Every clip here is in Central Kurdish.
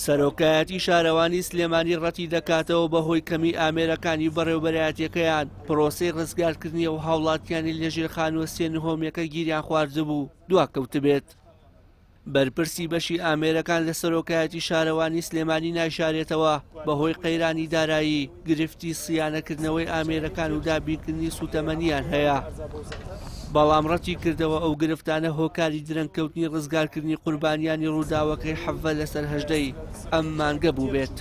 سەرۆکایەتی شارەوانی سلێمانی ڕەتی دەکاتەوە بەهۆی کەمی ئامێرەکانی بەڕێوبەرایەتیەکەیان پرۆسەی ڕزگارکردنی ئەو هاوڵاتیانی لەژێر خانووە سێ نهۆمیەکە گیریان خواردبوو دواکەوتبێت. بەرپرسی بەشی ئامێرەکان لە سەرۆکایەتی شارەوانی سلێمانی نایشارێتەوە، بەهۆی قەیرانی دارایی گرفتی سیانەکردنەوەی ئامێرەکان و دابینکردنی سوتەمەنیان هەیە، بەڵام ڕەتی کردەوە ئەو گرفتانە هۆکاری درەنگکەوتنی ڕزگارکردنی قوربانیانی ڕووداوەکەی 17 لەسەر 18 ئەم مانگە بووبێت.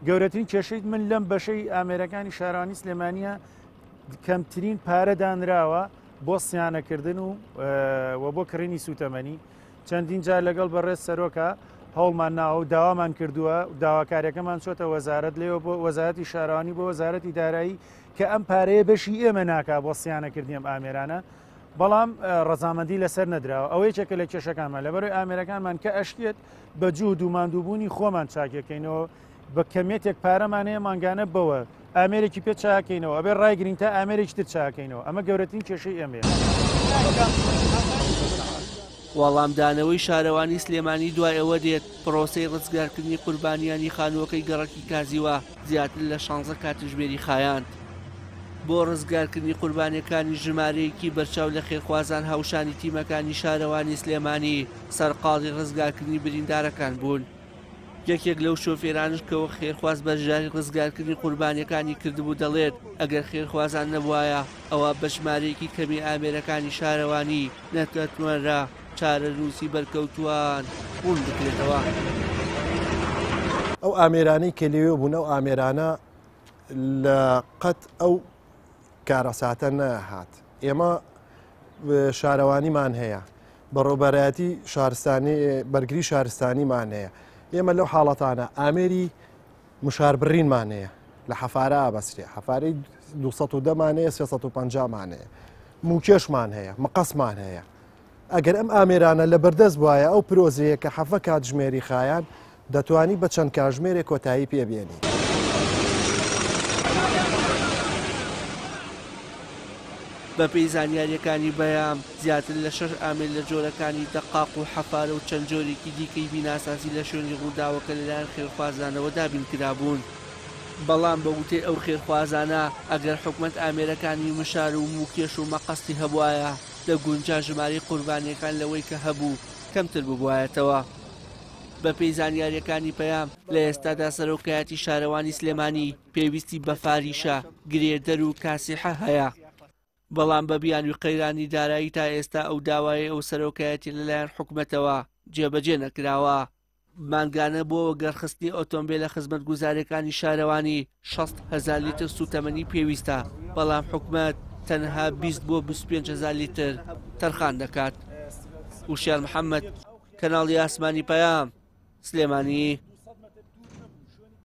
گەورەترین کێشەی من لەم بەشەی ئامێرەکانی شارەوانی سلێمانیە کەمترین پارە دانراوە بۆ سیانەکردن و و بۆ کڕینی سوتەمەنی چەندین جار لەگەڵ بەڕێز سەرۆکە هەوڵمان ناوە و داوامان کردووە داواکاریەکەمان چۆتە وەزارەت لێوە بۆ وەزارەتی شارەوانی بۆ وەزارەتی دارایی کە ئەم پارەیە بەشی ئێمە ناکا بۆ سیانەکردنی ئەم ئامێرانە بەڵام ڕەزامەندی لەسەر نەدراوە ئەوە یەکێکە لە کێشەکانمان لەبەرەوەی ئامێرەکانمان کە ئەشکێت بە جوود و ماندووبوونی خۆمان چاکەکەینەوە بە کەمێتێک پارەمان هەیە مانگانە بەوە ئامێرێکی پێ چاکەینەوە ئەبێ ڕایگرین تا ئامێرێکی تر چاکەینەوە ئەمە گەورەترین کێشەی ئێمەیە. وەڵامدانەوەی شارەوانی سلێمانی دوای ئەوە دێت، پرۆسەی ڕزگارکردنی قوربانیانی خانووەکەی گەڕەکی کازیوە زیاتر لە شانزە کاتژمێری خایاند. بۆ ڕزگارکردنی قوربانیەکانی ژمارەیەکی بەرچاو لە خێرخوازان هاوشانی تیمەکانی شارەوانی سلێمانی سەرقاڵی ڕزگارکردنی بریندارەکان بوون. یەکێک لەو شۆفێرانەش کە وەک خێرخواز بەشداری ڕزگارکردنی قوربانییەکانی کردبوو دەڵێت، ئەگەر خێرخوازان نەبوایە، ئەوا بە ژمارەیەکی کەمی ئامێرەکانی شارەوانی نەدەتوانرا چارەنووسی بەرکەوتووان ڕوون بکرێتەوە. ئەو ئامێرانەی کە لەوێ بوون، ئەو ئامێرانە لە قەت ئەو کارەساتە نەهات. ئێمە شارەوانیمان هەیە، بەڕێوبەرایەتی شارستانی بەرگری شارستانیمان هەیە. ئێمە لەو حاڵەتانە ئامێری مشاربڕینمان هەیە لە حەفارە ئابەسرێ، حەفارەی 210 مان هەیە، 350 مان هەیە، موکێشمان هەیە، مقەسمان هەیە. ئەگەر ئەم ئامێرانە لە بەردەست بوایە ئەو پرۆزەیە کە حەفە کاتژمێری خایان دەتوانی بە چەند کاژمێرێک کۆتایی پێ بێنی. بەپێی زانیارییەکانی بەیام، زیاتر لە شەش ئامێر لە جۆرەکانی دەقاق و حەفارە و چەند جۆرێکی دیکەی بیناسازی لە شوێنی ڕووداوەکە لەلایەن خێرخوازانەوە دابینکرابوون. بەڵام بە وتەی ئەو خێرخوازانە، ئەگەر حکومەت ئامێرەکانی مشار و موکێش و مەقەستی هەبوایە، دەگونجا ژمارەی قوربانییەکان لەوەی کە هەبوو کەمتر ببوایەتەوە. بەپێی زانیارییەکانی پەیام، لە ئێستادا سەرۆکایەتی شارەوانی سلێمانی پێویستی بە فاریشە، گرێدەر و کاسیحە هەیە، بەڵام بە بیانوی قەیرانی دارایی تا ئێستا ئەو داوایەی ئەو سەرۆکایەتیە لەلایەن حکومەتەوە جێبەجێ نەکراوە. مانگانە بۆ وەگەڕخستنی ئۆتۆمبێلە خزمەتگوزارییەکانی شارەوانی 60 هەزار لیتر سووتەمەنی پێویستە، بەڵام حکومەت تەنها 20 بۆ 25 هەزار لیتر تەرخان دەکات. وشیار محەمەد، کەناڵی ئاسمانی پەیام، سلێمانی.